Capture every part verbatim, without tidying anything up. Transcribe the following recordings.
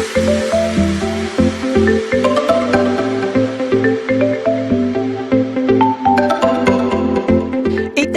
Iti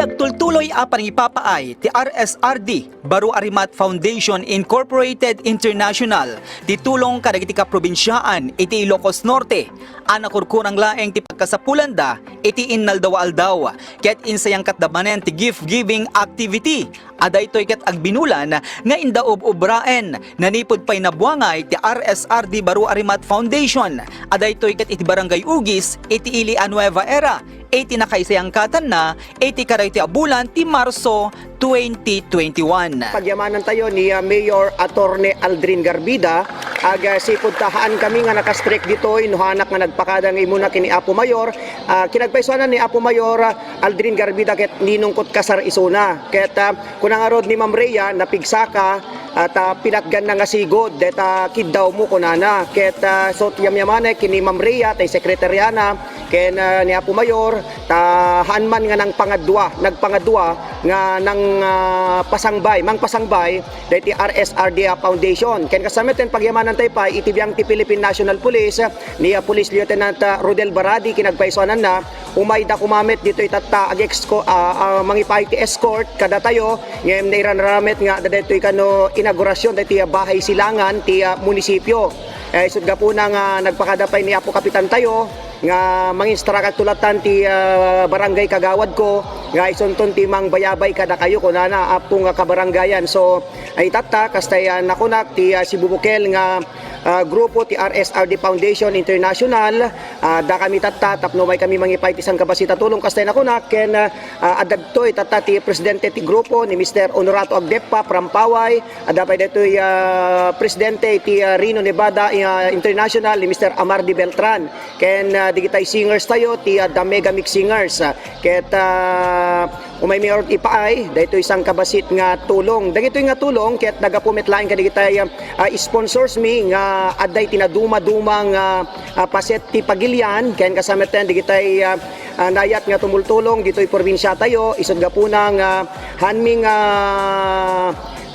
agtultuloy a panangipapaay ti R S R D Baro Arimat Foundation Incorporated International ti tulong kadagiti kaprobinsiaan iti Ilocos Norte a nakurkurang laeng ti pagkasapulanda iti innaldaw-aldaw, ket insayangkatda manen ti gift-giving activity a daytoy ket agbinulan nga indaub-ubraen. Nanipud pay nabuangay ti R S R D Baro Arimat Foundation a daytoy ket iti Barangay Ugis iti ili a Nueva Era iti nakaisayangkatanna iti kadaytoy a bulan ti Marso twenty twenty-one. Pagyamanantayo ni, ah, Mayor Attorney Aldrin Garbida, ag, ah, sipud ta haan kami nga nakastrek ditoy, no haanak nga nagpakada nga imuna ken ni Apo Mayor, ah, kinagpaysuanan ni Apo Mayor, ah, Aldrin Garbida ket ninungkot kasar isuna. Ket, ah, kuna ngarud ni Ma'am Rhea, napigsaka, ah, ta pinatganna nga sigud, deta kiddawmo kunana. Ket, ah, so, yamyamanek ken ni Ma'am Rhea, tay sekretariana, ken, ah, ni Apo Mayor, ta haan man nga nangpangadua, nagpangadua nga nang, ah, pasangbay, mangpasangbay daytoy R S R D Foundation. Ken kasano met ken pagyamanantay pay iti biang ti Philippine National Police, ni, ah, Police Lieutenant, ah, Rodel Baradi, kinagpaysuananna, umayda koma met ditoy tatta, ag-exco-, ah, ah, mangipaay ti escort kadatayo, ngem nairarama met nga adda daytoy kano inaugurasyon daytoy, ah, bahay silangan ti, ah, munisipio. Eh, isut' gapuna nga nagpakada pay ni Apo Kapitantayo nga manginstruct ket tulatan ti, ah, barangay kagawadko nga isunton ti mangbayabay kadakayo, kunana, Apo nga kabarangayan. So, ay tatta, kastay, ah, nakunak ti, ah, sibubukel nga, ah, grupo ti R S R D Foundation International, ah, dakami tatta tapno umaykami mangipaay ti sangkabassit a tulong, kastay nakunak, ken, ah, ah, adda ditoy tatta ti presidente ti grupo ni Mister Honorato Agdeppa from Paway, adda pay daytoy, ah, presidente iti, ah, Reno Nevada, ah, International ni Mister Amardi Beltran, ken, ah, digitay singers tayo ti, ah, The Mega Mix Singers, ah, ket, ah, umaymi ngarud ipaay daytoy sangkabassit nga tulong. Dagitoy nga tulong ket naggapu met laeng kadagitay, ah, sponsors mi nga adda iti nadumaduma nga, ah, paset ti pagilian, ken kasano met digitay, ah, ah, naayat nga tumultulong ditoy probinsiatayo, isut' gapuna nga haanmi nga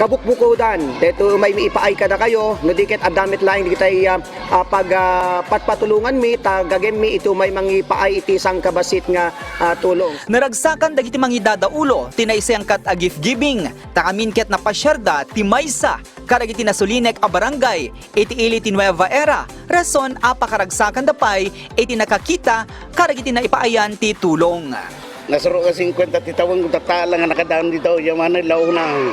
kabukbukodan daytoy umaymi ipaay kadakayo, no di ket adda met laeng digitay, ah, ah, pag, ah, patpatulonganmi ta gagemmi iti umay mangipaay iti sangkabassit nga, ah, tulong. Naragsakan dagiti mangidadaulo ti naisayangkat a gift giving, ta amin ket napasiarda ti maysa kadagiti nasulinek a barangay iti ili ti Nueva Era, rason a pakaragsakanda pay iti nakakita kadagiti naipaayan ti tulong. Nasuro nga singkuenta ti tawen, tatta la nga nakadanon dito, yamanay launa.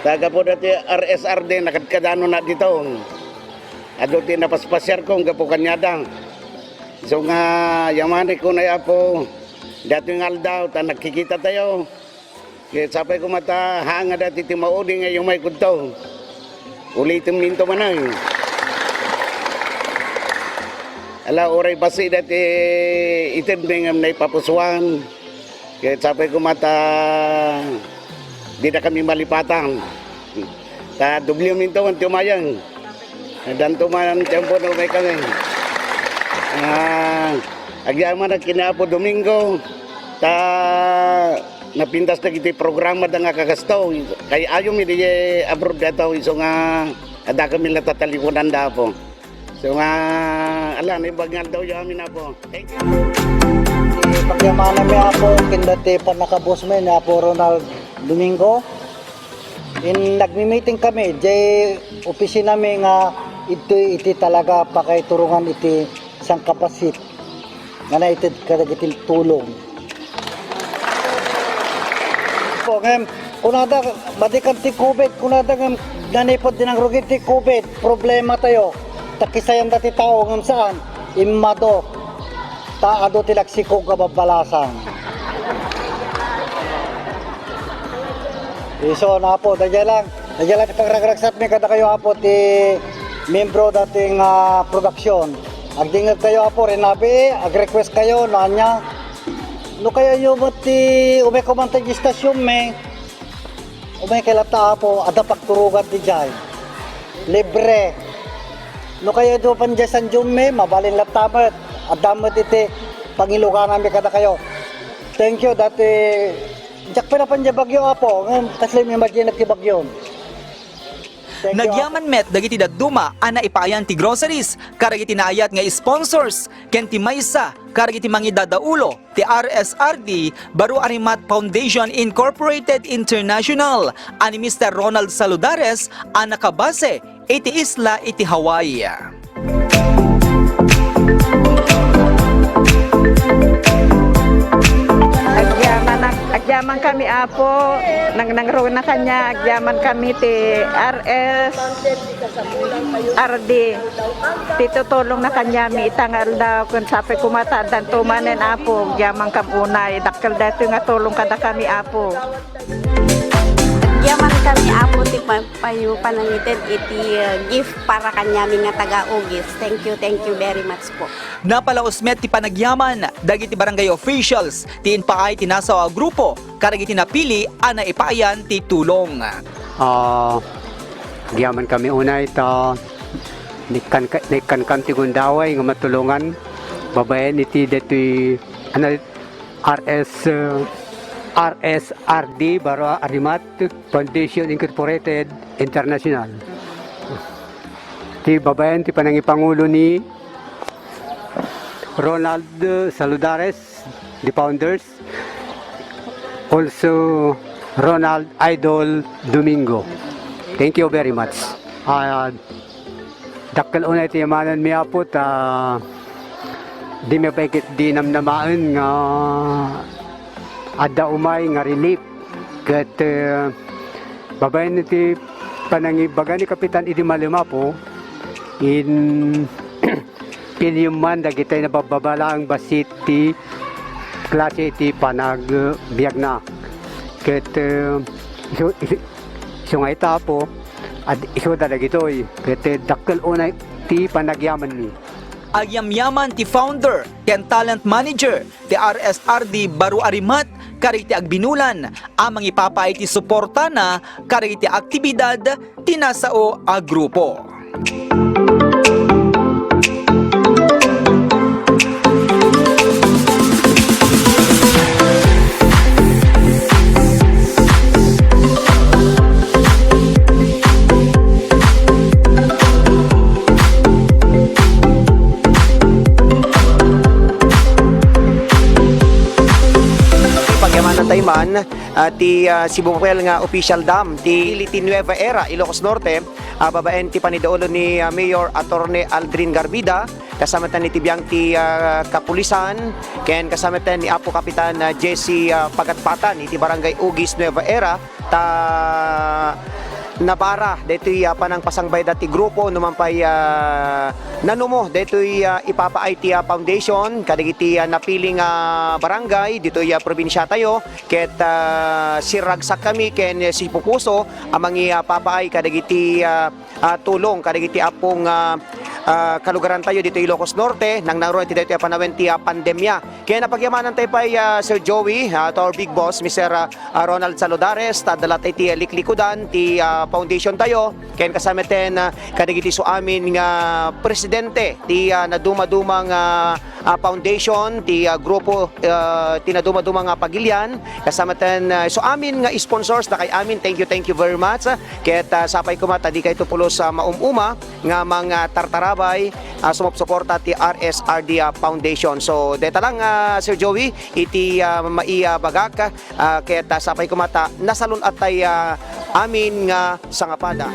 Ta gapu dati R S R D, nakadkadano na dito. Adu ti napaspasiar ko, gapu kaniada. So nga, yamanay ko na yapo, dati nga aldaw, ta nagkikita tayo. Ket sapay koma ta, haan nga dati ti maudi nga iumay kudto. Ulitem minto manen. Ala, uray bassit dati itedmi ngem naipapusuan. Ket sapay koma ta, dida kami malipatan. Ta doble minto man ti umayeng. Danto man ti ampo no may kami. Ah, agyamanak ken ni Apo Domingo, ta napintas dagiti programada nga kakasto. Kay ayo mi di abroad dayto, isu nga adda kami la tataliponanda, Apo. So nga, ala, naimbag nga aldaw yo amin, Apo. Thank you. Ti pagyamanan mi, Apo, ken dati pannakabus mi ni Apo Ronald Domingo. In nagmi-meeting kami, jay opisina mi nga idtoy iti talaga pakaiturongan iti sangkabassit nga naited kadagiti tulong. Po, ngem, kunada, madikan ti covid, kunada ngem nanipud dinang rugi ti covid, problema tayo. Takisayanda ti tao ngem saan, immado. Ta adu ti laksikog a babbalasang. Isu, Apo, daydiay lang. Daydiay lang ti pangragragsakmi kadakayo, Apo, ti membro dati nga production. Agdingeg kayo, Apo, rinabi, ag-request kayo, no ania. No kayayo met ti umay koma ti istasyon mi, umay kay latta, Apo, adda pagturogan diay. Libre. No kayayo pan diay San Jose, mabalin latta met. Adda met iti pangilugananmi kadakayo. Thank you, dati, diak pay napan diay Baguio, Apo. Ngem, kasla mi imagine ti Baguio. Nagyaman met dagiti dadduma a naipaayan ti groceries kadagiti naayat nga sponsors ken ti maysa kadagiti mangidadaulo ti R S R D Baro Arimat Foundation Incorporated International a ni Mister Ronald Saludares a nakabase iti isla iti Hawaii. Agyaman, agyaman kami, Apo. Nang, nangruna kanya, agyaman kami ti R S R D. Ti tutulong na kanya, mi itang aldaw, kun sapay kumata, dan tumanen, Apo. Agyaman kam unay, dakkel daytoy nga tulong kada kami, Apo. Agyaman kami, Apo, ti pa-, payo panangited iti, uh, gift para kanyami nga taga-Ugis. Thank you, thank you very much po. Napalaus met ti panagyaman dagiti barangay officials ti impaay ti nasao a grupo kadagiti napili a naipaayan ti tulong. Ah, agyaman kami unay ta naikkan-, naikkankam ti gundaway nga matulongan babaen iti daytoy, ano, R S, uh, R S R D Baro Arimat Foundation Incorporated International. Ti babaen ti panangipangulo ni Ronald Saludares, the founders, also Ronald Idol Domingo. Thank you very much. Ah, dakkel unay ti yamananmi, Apo, ta di mi baket di namnamaen nga adda umay nga relief. Ket, eh, babaen iti panangibaga ni Kapitan idi malem, Apo, in piniyemman dagiti nababbabalaang bassit ti klase iti panagbiagna. Ket, eh, isu-, isu-, isu nga ita, Apo, ad-, isuda dagitoy. Ket, eh, dakkel unay ti panagyamanmi. Agyamyaman ti founder ken talent manager ti R S R D Baro Arimat kadagiti agbinulan a mangipapaay ti suportana kadagiti aktibidad ti nasao a grupo. Pagyamanan tayo man, ah, ti, ah, Cebu Papel nga official dam, ti ili ti Nueva Era, Ilocos Norte, ah, babaen ti panidaulo ni, ah, Mayor Attorney Aldrin Garbida, kasama tan iti biang ti, ah, kapulisan, ken kasama tan ni Apo Kapitan, ah, Jesse, ah, Pagatpatan, iti Barangay Ugis, Nueva Era, ta nabara daytoy, ah, panangpasangbayda ti grupo, no man pay, ah, nanumo daytoy, ah, ipapaay ti, ah, foundation kadagiti, ah, napili nga barangay ditoy, ah, probinsiatayo, ket, ah, sirragsak kami ken sipupuso a mangi-, ah, papaay kadagiti, ah, ah, tulong kadagiti apong, ah, ah, kalugarantayo ditoy Ilocos Norte, nangnangruna iti daytoy a panawen ti, ah, pandemia. Ken napagyamanantayo pay, ah, Sir Joey, ah, to our big boss, Mister, ah, ah, Ronald Saludares, ta adda latta iti liklikudan ti, ah, foundation tayo, ken kasama ten, ah, kadagiti su amin nga presidente ti, ah, nadumaduma nga, ah, foundation, ti, ah, grupo, ah, ti nadumaduma nga pagilian, kasama ten, ah, su amin nga sponsors, dakay amin, thank you, thank you very much. Ket, ah, sapay koma ta dikayto pulos, ah, maum-uma nga mangtartarabay, ah, sumupsuporta ti R S R D, ah, Foundation. So, dayta lang, ah, Sir Joey, iti, ah, maibagak, ah, ket, ah, sapay koma ta nasalun-attay, ah, amin nga sangapada.